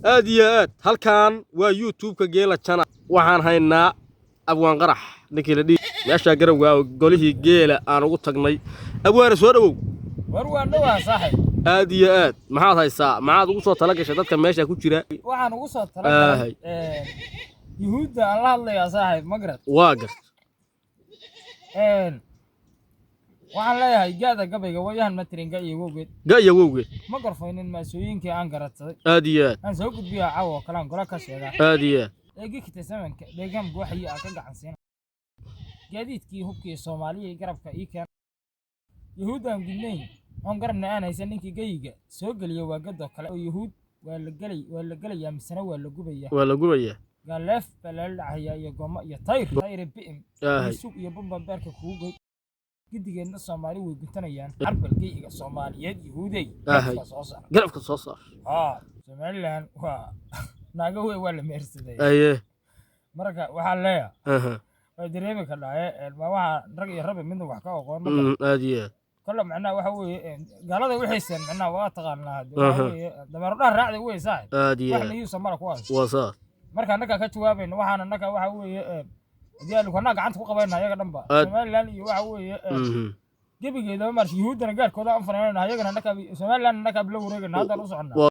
Aad iyo aad, halkan waa YouTube-ka Geela Jana. Waxaan haynaa Abwaan Qarax, ninkii la dhihi meeshaa Garowgaa, golihii geela aan ugu tagnay. Abwaane, soo dhowow. War waan dhowaa, saaxib. Aad iyo aad, maxaad haysaa? Maxaad ugu soo tala gashay dadka meesha ku jira? Waxaan ugu soo talagalay Yuhuudda aan la hadlayaa, saaxib, ma garad? Waa gart. Waxaan leeyahay gaada gabayga wayahan matiringa iyo wowgeed. Ga-ya wowgeed. Ma gorfaynin maasooyinkii aan garadsaday. Aad iyo aad. Aan soo gudbiyaa caawa oo kale aan gola ka sheegaa. Aad iyo aad. Eegikita samanka dheegaan buuxayo aan ka gacan siina gaadiidkii hubkii Soomaaliya garabka ii keen. Yuhuud aan gudnayn oon garabna aan haysan, ninkii geyiga soo geliya waa gadoo kale oo Yuhuud waa la gelay, waa la gelayaa, misena waa la gubayaa. Waa la gubayaa. Gaaleef baa lala dhacayaa iyo gomo iyo tayr tayre bi'im. Aahay. Sug iyo bamban beerka kugu goy. Gidigeedna Soomaali way guntanayaan. Carbal geyiga Soomaaliyeed, Yuhuudey, Aahay. garabka soo saar. Garabka soo saar. Haa, Somaliland waa naago wey, waa la mehersaday. Marka waxaa leeyahay, way dareemi kardhaaye, waa waxaa rag iyo rabi midna wax ka aqoon marka. Aad iyo aad. Kolle macnaha waxa weeye gaalada wixaysan macnaha waa taqaanaa hadde, waxa weeye dameero dhaar raacday wey, saaxib. Aad iyo wax aad. nayuusa mala kuwaas. Waa saas. Marka annaga ka jawaabayno, waxaana annaga waxa weeye haddii aanu annaga gacanta ku qabayna ayaga dhanba Somaliland iyo waxa weeye gebigeedaba maarta Yuhuuddana gaarkooda aan fanaanayna, ayagana annaga Somaliland annaga la wareegayna haddaan u soconnaa.